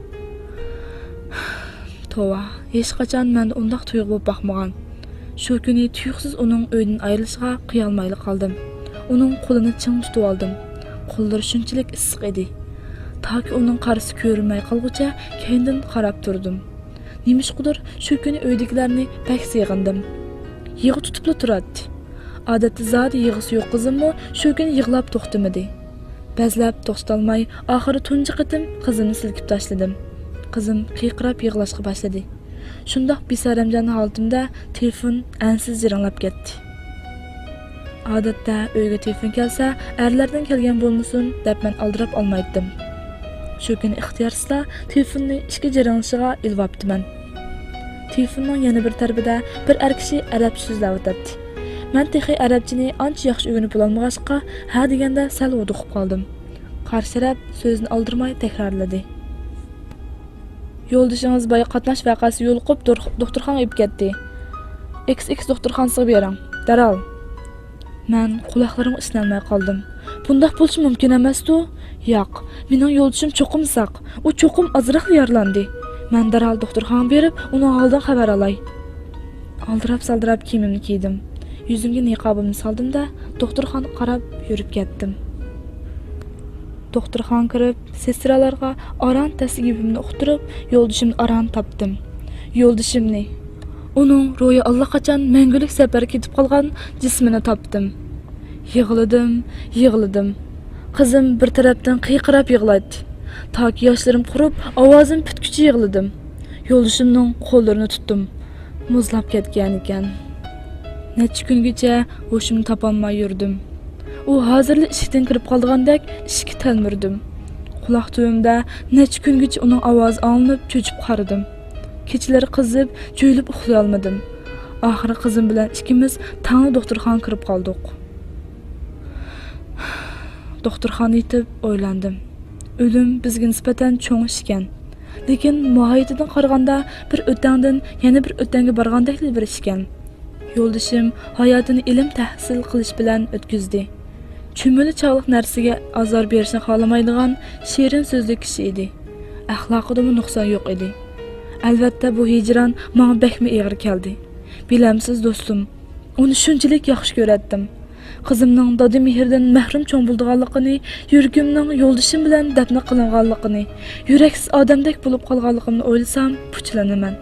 توۋا، ھېچقاچان مەندە ئۇنداق تۇيغۇ بولۇپ باقمىغان. شۇ كۈنى تۇيۇقسىز ئۇنىڭ ئۆيدىن ئايرىلىشىغا قىيالمايلا قالدىم. ئۇنىڭ قولىنى چىڭ تۇتۇۋالدىم. قوللىرى شۇنچىلىك ئىسسىق ئىدى. تاكى ئۇنىڭ قارىسى كۆرۈنمەي قالغۇچە كەينىدىن قاراپ تۇردۇم. نېمىشقىدۇر شۇ كۈنى ئۆيدىكىلەرنى بەك سېغىندىم. يىغا تۇتۇپلا تۇراتتى. ئادەتتە زادى يىغىسى يوق قىزىممۇ شۇ كۈنى يىغلاپ توختىمىدى. بەزلەپ توختىتالماي، ئاخىرى تۇنجى قېتىم قىزىمنى سىلكىپ تاشلىدىم. قىزىم قىيقىراپ يىغلاشقا باشلىدى. شۇنداق بىسەرەمجان ھالىتىمدە تېلېفون ئەنسىز جىرىڭلاپ كەتتى. ئادەتتە ئۆيگە تېلېفون كەلسە، ئەرلەردىن كەلگەن بولمىسۇن دەپ مەن ئالدىراپ ئالمايتتىم. شۇ كۈنى ئىختىيارسىزلا تېلېفوننى ئىككى جىرىڭلىشىغا ئېلىۋاپتىمەن. تېلېفوننىڭ يەنە بىر تەرىپىدە بىر ئەر كىشى ئەرەبچە سۆزلەۋاتاتتى. مەن تېخى ئەرەبچىنى ئانچە ياخشى ئۆگىنىپ بولالمىغاچقا، ھە دېگەندە سەل ھودۇقۇپ قالدىم. قارشى تەرەپ سۆزىنى ئالدىرىماي تەكرارلىدى. يولدىشىڭىز بايا قاتناش ۋەقەسىگە يولۇقۇپ، دور-، دوختۇرخانىغا ئېلىپ كەتتى. ئىكس ئىكس دوختۇرخانىسىغا بېرىڭ، دەرھال! مەن قۇلاقلىرىمغا ئىشىنالماي قالدىم. بۇنداق بولۇشى مۇمكىن ئەمەستۇ؟ ياق، مېنىڭ يولدىشىم چوقۇم ساق. ئۇ چوقۇم ئازراقلا يارىلاندى. مەن دەرھال دوختۇرخانىغا بېرىپ، ئۇنىڭ ھالىدىن خەۋەر ئالاي. ئالدىراپ-سالدىراپ كىيىمىمنى كىيدىم. يۈزۈمگە نىقابىمنى سالدىم-دە، دوختۇرخانىغا قاراپ يۈرۈپ كەتتىم. دوختۇرخانىغا كىرىپ، سېسترالارغا ئاران تەستە گېپىمنى ئۇقتۇرۇپ، يولدىشىمنى ئاران تاپتىم. يولدىشىمنى، ئۇنىڭ روھى ئاللىقاچان مەڭگۈلۈك سەپەرگە كېتىپ قالغان جىسمىنى تاپتىم. يىغلىدىم، يىغلىدىم. قىزىم بىر تەرەپتىن قىيقىراپ يىغلايتتى. تاكى ياشلىرىم قۇرۇپ، ئاۋازىم پۈتكۈچە يىغلىدىم. يولدىشىمنىڭ قوللىرىنى تۇتتۇم. مۇزلاپ كەتكەن ئىكەن. نەچچە كۈنگىچە ھوشۇمنى تاپالماي يۈردۈم. ئۇ ھازىرلا ئىشىكتىن كىرىپ قالىدىغاندەك ئىشىككە تەلمۈردۈم. قۇلاق تۈۋىمدە نەچچە كۈنگىچە ئۇنىڭ ئاۋازى ئاڭلىنىپ، چۆچۈپ قارىدىم. كېچىلىرى قىزىپ، جۆيلۈپ ئۇخلىيالمىدىم. ئاخىرى قىزىم بىلەن ئىككىمىز تەڭلا دوختۇرخانىغا كىرىپ قالدۇق. دوختۇرخانىدا يېتىپ ئويلاندىم. ئۆلۈم بىزگە نىسبەتەن چوڭ ئىشكەن. لېكىن ماھىيىتىدىن قارىغاندا بىر ئۆتەڭدىن يەنە بىر ئۆتەڭگە بارغاندەكلا بىر ئىشكەن. يولدىشىم ھاياتىنى ئىلىم تەھسىل قىلىش بىلەن ئۆتكۈزدى. چۈمۈلە چاغلىق نەرسىگە ئازار بېرىشنى خالىمايدىغان شېرىن سۆزلۈك كىشى ئىدى. ئەخلاقىدىمۇ نۇقسان يوق ئىدى. ئەلۋەتتە، بۇ ھىجران ماڭا بەكمۇ ئېغىر كەلدى. بىلەمسىز، دوستۇم، ئۇنى شۇنچىلىك ياخشى كۆرەتتىم. قىزىمنىڭ دادا مېھرىدىن مەھرۇم چوڭ بولىدىغانلىقىنى، يۈرىكىمنىڭ يولدىشىم بىلەن دەپنە قىلىنغانلىقىنى، يۈرەكسىز ئادەمدەك بولۇپ قالغانلىقىمنى ئويلىسام، پۇچىلىنىمەن.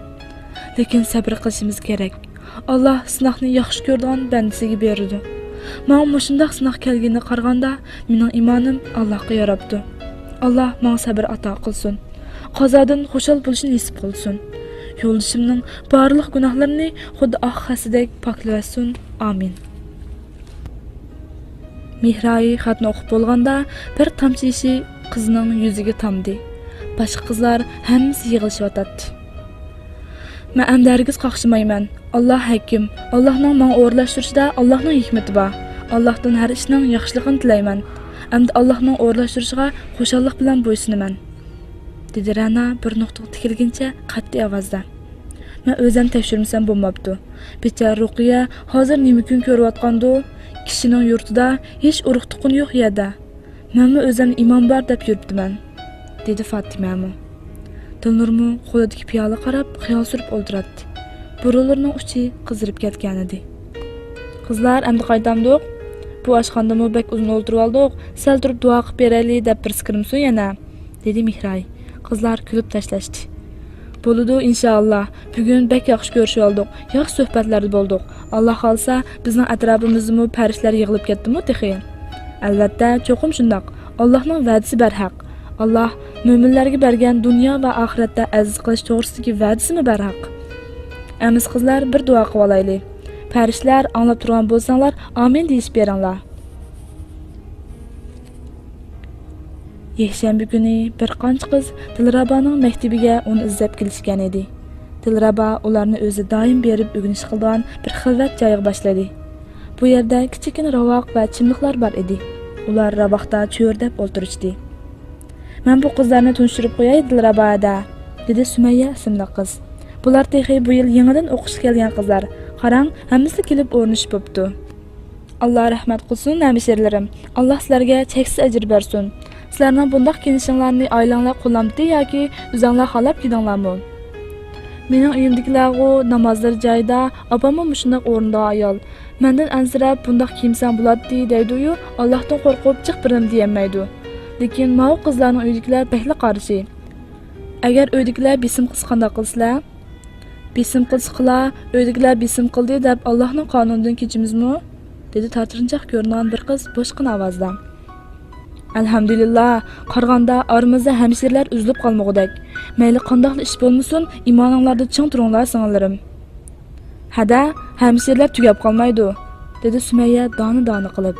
لېكىن سەبرى قىلىشىمىز كېرەك. ئاللا سىناقنى ياخشى كۆرىدىغان بەندىسىگە بېرىدۇ. ماڭا مۇشۇنداق سىناق كەلگىنىگە قارىغاندا، مېنىڭ ئىمانىم ئاللاغا ياراپتۇ. ئاللا ماڭا سەبر ئاتا قىلسۇن. قازادىن خۇشال بولۇشنى نېسىپ قىلسۇن. يولدىشىمنىڭ بارلىق گۇناھلىرىنى خۇددى ئاق خەسسىدەك پاكلىۋەتسۇن. ئامىن. مېھراي خەتنى ئوقۇپ بولغاندا، بىر تامچە يېشى قىزنىڭ يۈزىگە تامدى. باشقا قىزلار ھەممىسى يىغلىشىۋاتاتتى. مەن ئەمدى ھەرگىز قاقشىمايمەن. ئاللا ھەكىم. ئاللانىڭ ماڭا ئورۇنلاشتۇرۇشىدا ئاللانىڭ ھېكمىتى بار. ئاللادىن ھەر ئىشنىڭ ياخشىلىقىنى تىلەيمەن. ئەمدى ئاللانىڭ ئورۇنلاشتۇرۇشىغا خۇشاللىق بىلەن بويسۇنىمەن، دېدى رەنا بىر نۇقتىغا تىكىلگىنىچە قەتئىي ئاۋازدا. مەن ئۆزۈمنى تەكشۈرمىسەم بولماپتۇ. بىچارە رۇقىيە ھازىر نېمە كۈن كۆرۈۋاتقاندۇ؟ كىشىنىڭ يۇرتىدا ھېچ ئۇرۇق-تۇغقىنى يوق يەردە. مەنمۇ ئۆزۈمنى ئىمان بار دەپ يۈرۈپتىمەن، دېدى فاتىمەمۇ. دىلنۇرمۇ قولىدىكى پىيالىغا قاراپ خىيال سۈرۈپ ئولتۇراتتى. بۇرۇنلىرىنىڭ ئۇچى قىزىرىپ كەتكەنىدى. قىزلار، ئەمدى قايتامدۇق؟ بۇ ئاشخانىدىمۇ بەك ئۇزۇن ئولتۇرۇۋالدۇق. سەل تۇرۇپ دۇئا قىلىپ بېرەيلى دەپ بىرسى كىرمىسۇن يەنە، دېدى مېھراي. قىزلار كۈلۈپ تاشلاشتى. بولىدۇ، ئىنشائاللا. بۈگۈن بەك ياخشى كۆرۈشۈۋالدۇق. ياخشى سۆھبەتلەردە بولدۇق. ئاللا خالىسا، بىزنىڭ ئەتراپىمىزدىمۇ پەرىشتىلەر يىغىلىپ كەتتىمۇ تېخى؟ ئەلۋەتتە، چوقۇم شۇنداق. ئاللانىڭ ۋەدىسى بەرھەق. ئاللا مۆمىنلەرگە بەرگەن دۇنيا ۋە ئاخىرەتتە ئەزىز قىلىش توغرىسىدىكى ۋەدىسىمۇ بەرھەق. ئەمىسە قىزلار، بىر دۇئا قىلىۋالايلى. پەرىشتىلەر ئاڭلاپ تۇرغان بولساڭلار، ئامىن دېيىشىپ بېرىڭلار. يەكشەنبە كۈنى بىر قانچە قىز دىلرابانىڭ مەكتىپىگە ئۇنى ئىزدەپ كېلىشكەن ئىدى. دىلرابا ئۇلارنى ئۆزى دائىم بېرىپ ئۆگىنىش قىلىدىغان بىر خىلۋەت جايغا باشلىدى. بۇ يەردە كىچىككىنە راۋاق ۋە چىملىقلار بار ئىدى. ئۇلار راۋاقتا چۆرىدەپ ئولتۇرۇشتى. مەن بۇ قىزلارنى تونۇشتۇرۇپ قوياي دىلرابا ھەدە، دېدى سۈمەييە ئىسىملىق قىز. بۇلار تېخى بۇ يىل يېڭىدىن ئوقۇشقا كەلگەن قىزلار. قاراڭ، ھەممىسى كېلىپ ئورنىشىپ بوپتۇ. ئاللا رەھمەت قىلسۇن، ھەمشىرىلىرىم. ئاللا سىلەرگە چەكسىز ئەجىر بەرسۇن. سىلەرنىڭ بۇنداق كىيىنىشىڭلارنى ئائىلەڭلار قوللامدى ياكى ئۆزەڭلار خالاپ كىيدىڭلارمۇ؟ مېنىڭ ئۆيۈمدىكىلەرغۇ نامازلىرى جايىدا، ئاپاممۇ مۇشۇنداق ئورۇندىغان ئايال. مەندىن ئەنسىرەپ، بۇنداق كىيمىسەڭ بولاتتى دەيدۇ-يۇ، ئاللاھتىن قورقۇپ جىق بىر نېمە دېيەلمەيدۇ. لېكىن ماۋۇ قىزلارنىڭ ئۆيىدىكىلەر بەكلا قارشى. ئەگەر ئۆيدىكىلەر بېسىم قىلسا قانداق قىلىسىلەر؟ بېسىم قىلسا قىلا، ئۆيدىكىلەر بېسىم قىلدى دەپ ئاللاھنىڭ قانۇنىدىن كېچىمىزمۇ؟ دېدى تاتىرىنچاق كۆرۈنگەن بىر قىز بوشقىنا ئاۋازدا. ئەلھەمدۇلىللا، قارىغاندا ئارىمىزدا ھەمشىرىلەر ئۈزۈلۈپ قالمىغۇدەك. مەيلى قانداقلا ئىش بولمىسۇن، ئىمانىڭلاردا چىڭ تۇرۇڭلار، سىڭىللىرىم. ھەدە، ھەمشىرىلەر تۈگەپ قالمايدۇ، دېدى سۈمەييە دانە-دانە قىلىپ.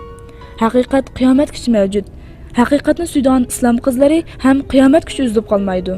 ھەقىقەت قىيامەتكىچە مەۋجۇت. ھەقىقەتنى سۆيىدىغان ئىسلام قىزلىرى ھەم قىيامەتكىچە ئۈزۈلۈپ قالمايدۇ.